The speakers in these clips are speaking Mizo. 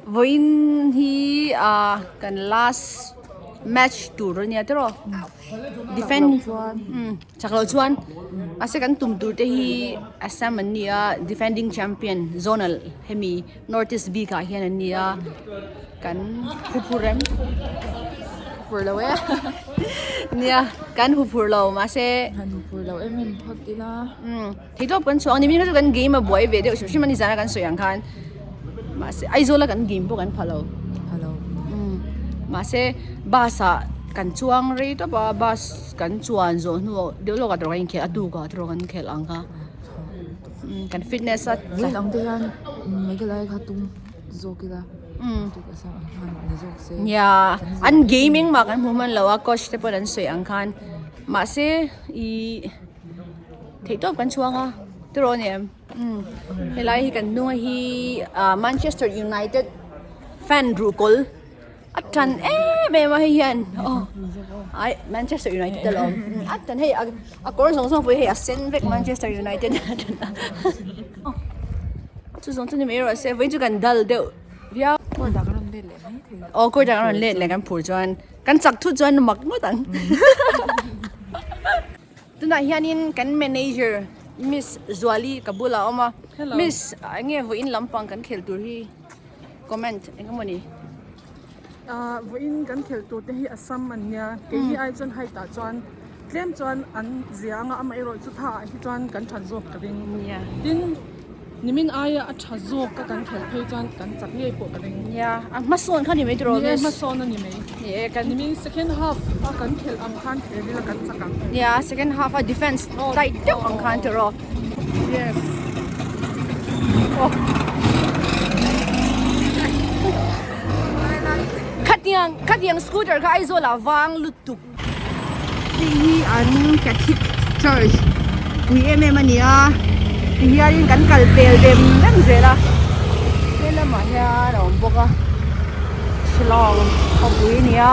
Vawiin hi ah kan last match tur a nia tiraw defend umm chak loh chuan mahse kan tum tur te hi Assam an ni a defending champion zonal hemi north east bik ah hian an ni a kan huphur rem huphur lo e nia kan huphur lo mahse kan huphur lo em em phawt ila umm theihtawp kan chhuah ang ni mi kha chu kan game a buai ve deuh hrim hrim a ni zana kan sawi ang khan mahse Aizawl a kan game pawh kan pha lo pha lo umm mahse bus ah kan chuang rei tawp a bus kan chuan zawh hnu deuh lawk ah tawrh kan inkhel a tuk ah tawrh kan khelh ang kha umm kan fitness a vawiin ang te hian Meghalaya kha tum zawk ila Nia an game engmah kan hmu hman lo a coach te pawh an sawi ang khan mahse ihh theihtawp kan chhuang a tiraw ni em umm helai hi kan hnung hi ah Manchester United fan ruhkawl a tan em em a hei hian aw ai Manchester United alawm a tan hei a kawr zawng zawng pawh hi hei a sen vek Manchester United a tan a. Chu zawng chu ni mai rawh se vawiin chu kan dal deuh viau. Court ah kan rawn let leh mai thei. Aw court ah kan rawn let leh kan phur chuan kan chak thut chuan mak ngawt ang. Tunah hianin kan manager Miss Zuali ka bulah a awm a. Miss eng nge vawiin lampang kan khel tur hi comment eng emaw ni? Ahh vawiin kan khel tur te hi Assam an nia keini ai chuan height ah chuan tlem chuan an zia anga amaherawh chu tha ah hi chuan kan that zawk ka ring tin nimin aia a tha zawk a kan khelh phei chuan kan chak ngei pawh ka ring. Nia a hmasawn kha ni mai tiraw Ni e hmasawn a ni mai ni e kan nimin second half a kan khelh ang khan khelh ila kan chak ang. Nia second half a defense tight deuh ang khan tiraw. Yes. Khatiang khatiang scooter kha Aizawl ah vang lutuk. Hei hi an Catholic Church pui em em a ni a tihianin kan kal pel vem vem zel a he lamah hian a awm bawk a Shillong khawpui a ni a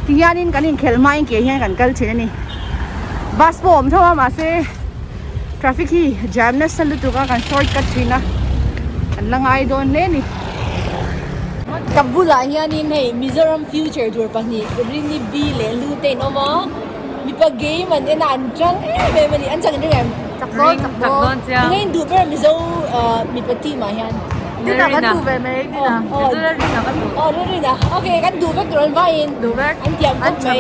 tihianin kan inkhelh hmain ke hian kan kal thin a ni bus pawh a awm tho a mahse traffic hi jam nasa lutuk a kan short cut thin a kan la ngai dawn hle a ni. Ka bulah hianin hei Mizoram future tur pahnih Rini B leh Lu te in awm a mipa game an en a an chang em em a ni an chak in ring em? Chak dawn chak dawn Tunge in duh ber Mizo mipa team ah hian? Dina kan duh ve mai Dina Rina kan duh aw Rina okay kan duh vek tur an vaiin duh vek an tiam khawp mai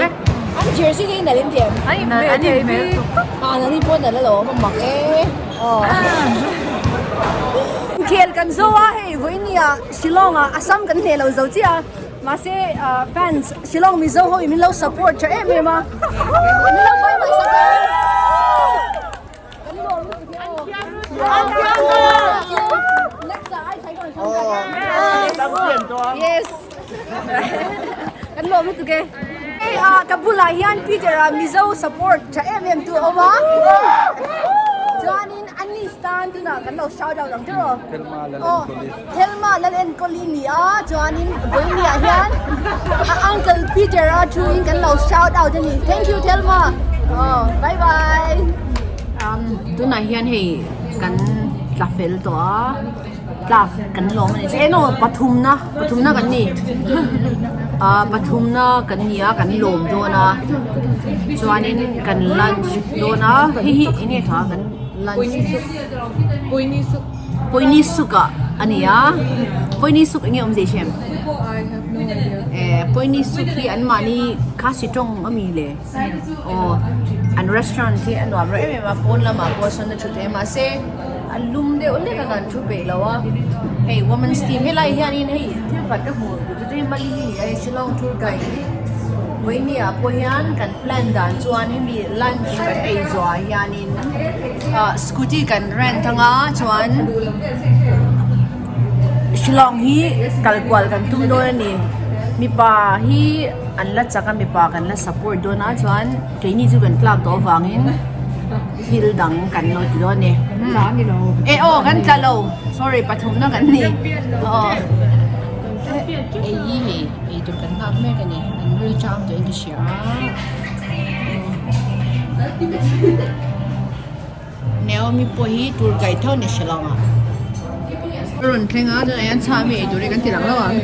an jersey te hi nalh in tiam an inhmeh thei bik ah nani pawh nalh alawm a mak e aw Inkhel kan zo a hei vawinia Shillong ah Assam kan hneh lo zo chiah a mahse fans Shillong Mizo ho in min lo support tha em em a min lo bye bye sak a. Yes. Kan lawm lutuk e. Hei ah ka bulah hian Peter ah Mizo support tha em em tu a awm a. Chuanin Anis tan tunah kan lo shout out ang tiraw. Thelma Lal Enkawli. Thelma Lal Enkawli ni a chuanin vawinia hian a uncle Peter a thu in kan lo shout out a ni. Thank you Thelma. Oh bye bye. Um tunah hian hei kan tla fel tawh a tlak kan lawm a ni che emaw pathumna pathumna kan ni ah pathumna kan ni a kan lawm dawn a chuanin kan lunch dawn a hei hi eng nge kha kan lunch Poini suk ah a ni a Poini suk eng nge awm zai hrem eh Poini suk hi an mahni khasi tawng a mi le aw an restaurant hi a nuam reuh em em a pawn lamah pawh sawn a thu thei a mahse a lum deuh hlek a kan thu peih lo a hei women's team helai hianin hei thil pakhat ka hmuh duh chu chu hei mali hi a ni a Shillong tour guide hi vawiini ah pawh hian kan plan dan chuan hemi lunch kan ei zawh ah hianin ah scooty kan rent anga chuan Shillong hi kal kual kan tum dawn a ni mipa hi an la chak a mipa kan la support dawn a chuan keini chu kan tlak tawh avangin thil dang kan lo ti dawn a ni e aw kan tla lo sorry pathumna kan ni aw ei hi hei eitur kan nghak mek a ni an ril chang tawhin ka hria a. Naomi pawh hi tour guide tho ni hre lo ang. Rawn thleng a tunah hian chhah mi ei tur hi kan ti lang lo ang.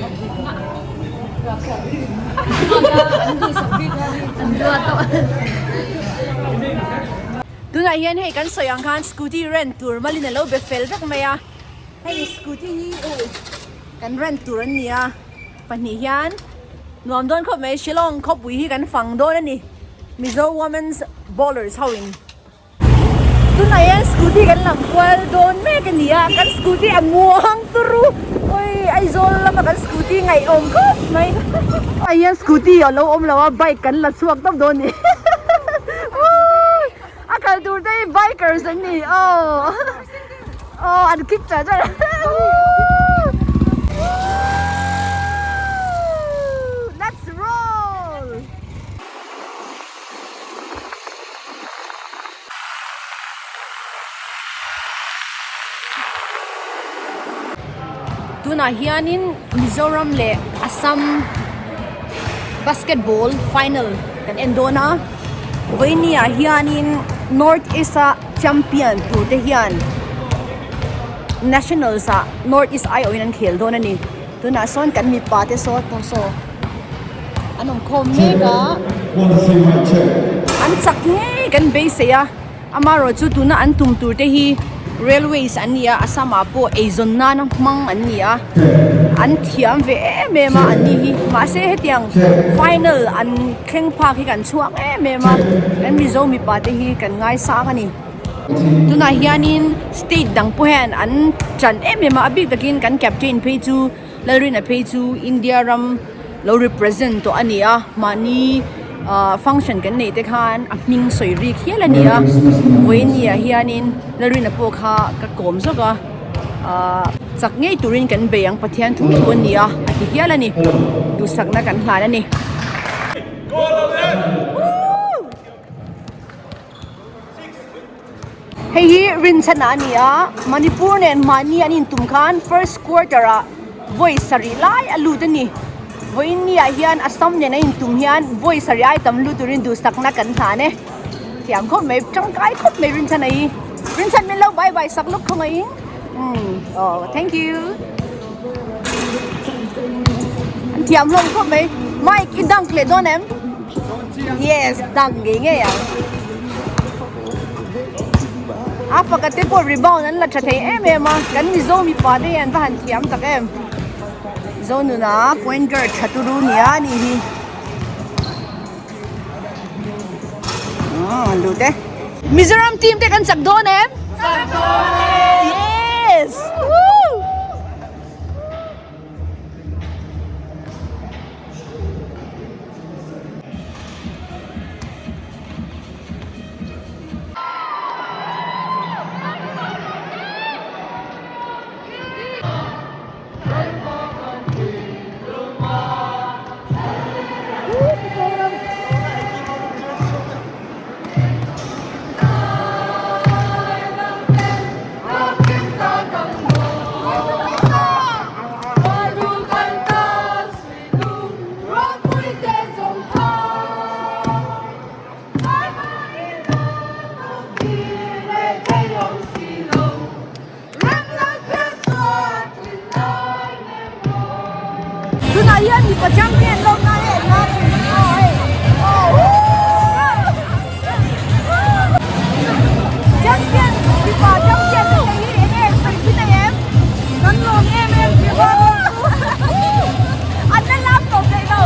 Tunah hian hei kan sawi ang khan scooty rent tur malin a lo be fel vek mai a, hei scooty hi kan rent tur an ni a, pahnih hian nuam dawn khawp mai Shillong khawpui hi kan fang dawn a ni Mizo Women's Ballers ho in. Tunah hian scooty kan lam kual dawn mek a ni a, kan scooty a muang turu oi Aizawl lama kan scooty ngaihawm khawp mai. Tunah hian scooty a lo awm lo a bike kan la chhuak tawp dawn a ni a kal tur te hi bikers an ni aw aw an kick char char Let's roll. Tunah hianin Mizoram leh Assam basketball final kan en dawn a vawinia hianin North East a champion tur te hian nationals ah North East aiawhin an khel dawn a ni. Tunah sawn kan mipa te saw saw an awm khawm mek a an chak ngei kan beisei a amaherawh chu tuna an tum tur te hi railways an ni a Assam ah pawh eizawn nana hmang an ni a an thiam ve em em a an ni hi mahse hetiang final an thleng phak hi kan chhuak em em a kan Mizo mipa te hi kan ngaisang a ni. Tunah hianin state dang pawh hian an ṭan em em a, a bik takin kan captain phei chu Lalrina phei chu India ram lo represent tawh a ni a, mahni ah function kan neih te khan a hming sawi rik hial a ni a, vawinia hianin Lalrina pawh kha ka kawm zawk a, ah chak ngei turin kan bei ang Pathian thu thu a ni a, a ti hial a ni, duhsakna kan hlan a ni. Hei hi rinchhan ah a ni a, Manipur nen mahni an intum khan first quarter ah vawi sarih lai a lut a ni. Vawiin ni ah hian Assam nen an intum hian vawi sarih ai tam lut turin duhsakna kan hlan e. Thiam khawp mai, tangkai khawp mai rinchhan a hi. Rinchhan min lo bye bye sak lawk khaw ngaihin. Umm aw thank you. An thiam hlawm khawp mai. Mike i dunk leh dawn em? Yes, dunk ngei ngei ang. A faka te pawh rebound an la tha thei em em a, kan Mizo mipa te hi an va han thiam tak em. Mizo nuna point guard tha turu nia a nih hi. Aw lut e. Mizoram team te kan chak dawn em? Chak dawn e! Yes! Woo! Tunah hian mipa champion lawm na leh na Champion mipa champion te hi enge sawi phi nei em? Kan lawm em em ti va An la lam tawp theih lo.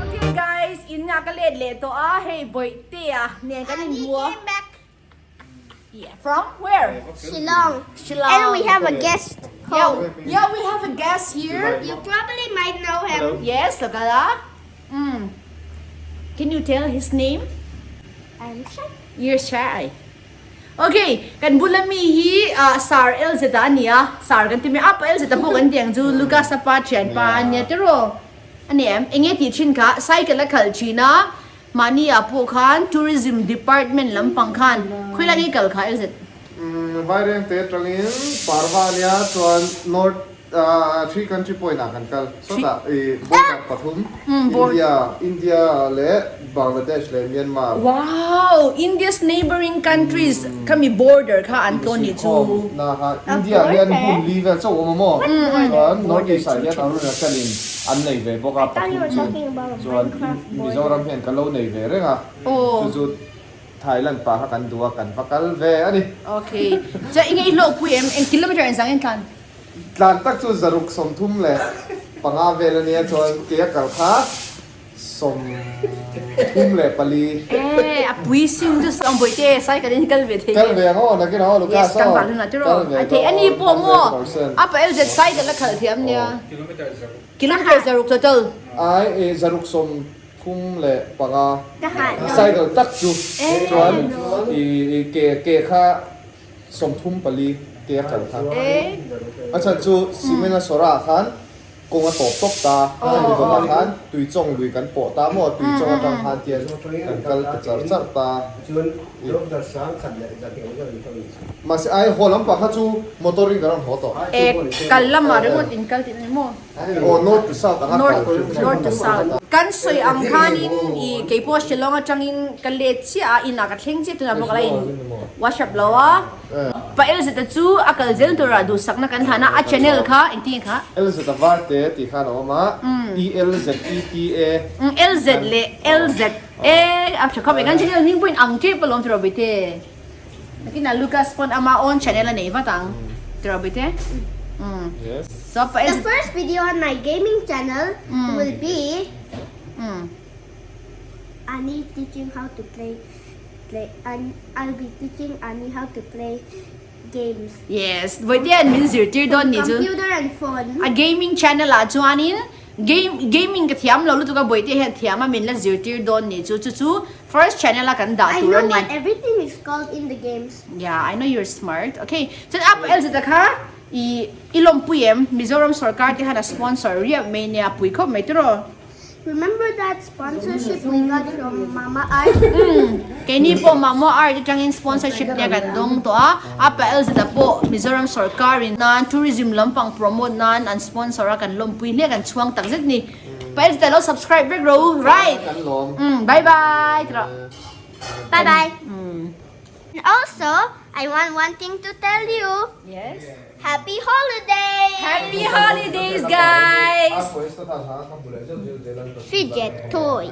Okay guys, in nga ka let leh tawh a, hei Bawihtea nen kan inhmu a. Yeah, from where? Shillong. Shillong. And we have a guest home. Yeah, yeah, we have a guest here. You probably might know him. Yes, look at that. Mm. Can you tell his name? I'm shy. You're shy. Okay, kan bula mi hi ah Sir LZ-a a ni a, Sir kan ti mai a, apa LZ-a pawh kan ti ang chu Lucas a pa thianpa a nia tiraw a ni em? Enge tih thin kha cycle a khalh thin a, mahni ah pawh khan tourism department lampang khan khawilai nge kal kha LZ? Vairengte atangin Parva ania chuan North Three country point ah kan kal. Sawtah i border pathum India India leh Bangladesh leh Myanmar. Wow! India's neighboring countries khami border kha an tlawn nih chu. Na kha India hian hun li vel chauh awm a maw? Chuan North East ah hian Arunachal in an nei ve bawk a pathum chu. Chuan Mizoram hian kan lo nei ve reng a. Chu chu Thailand pah kha kan duh a kan va kal ve a ni. Okay. Chuan i ngeih hlawh pui em? Eng kilometer engzah nge tlan? Tlan tak chu 635 vel a nia chuan kei a kal kha 34. E a pui sim chu sawm bawihte cycle in kal ve thei Kal ve ang aw nakin aw Lucas Yes kan aw vah hlun ah tiraw kal ve a thei a ni dawn pawh maw 100%. a pa LZ cycle a khalh thiam nia Kilometer 6 total. Ai e 635 cycle tak chu chuan i ke ke kha 34 ke a kal kha. A chhan chu cement a sawrah ah khan kawng a tawp tawp ta, chumi zawmah khan tuichawng lui kan pawh ta maw, tuichawng atang khan tian kan kal ta char char ta. Mahse ai haw lampang kha chu motor in kan rawn haw tawh. E kal lamah ringawt in kal tih na ni maw? Aw north to south anga kal hrim hrim North to south. Kan sawi ang khanin i keipawh Shillong atangin ka let chiah a, inah ka thleng chiah tunah pawh ka la in wash up lo a. Pa LZ-a chu a kal zel turah duhsakna kan thlan a, a channel kha engtin nge kha? LZ-a varte tih khan a awm a, ELZETA. LZ leh LZ e a tha khawp e, kan channel hming pawhin ang tep alawm tiraw Bite. Nakinah Lucas pawn ama own channel a nei vat ang tiraw Bite. So pa The first video on my gaming channel will be Annie teaching how to play play and I'll be teaching Annie how to play games. Yes, Vawitea min zirtir dawn ni chu. Computer and phone. A gaming channel ah chuanin game gaming ka thiam lo lutuk a Vawitea hian thiam a min la zirtir dawn ni chu chu chu first channel a kan dah I tur know a ni. what everything is called in the games. Yeah, I know you're smart. Okay, chuan up LZ kha i i lawmpui em Mizoram sarkar te khan a sponsor riap mai nia pui khawp mai tiraw. Remember that sponsorship we got from Mama Art? Umm, keini pawh Mama Art atangin sponsorship nia kan dawng tawh a, a pa LZ a pawh Mizoram sorkarin nan tourism lampang promote nan an sponsor a kan lawmpui hle kan chhuang tak zet ni. Pa LZ a lo subscribe vek ro u, right? Kan lawm. Umm, bye bye tiraw. Bye bye. Umm. And also, I want one thing to tell you. Yes. Happy holidays! Happy holidays guys! Fidget toy.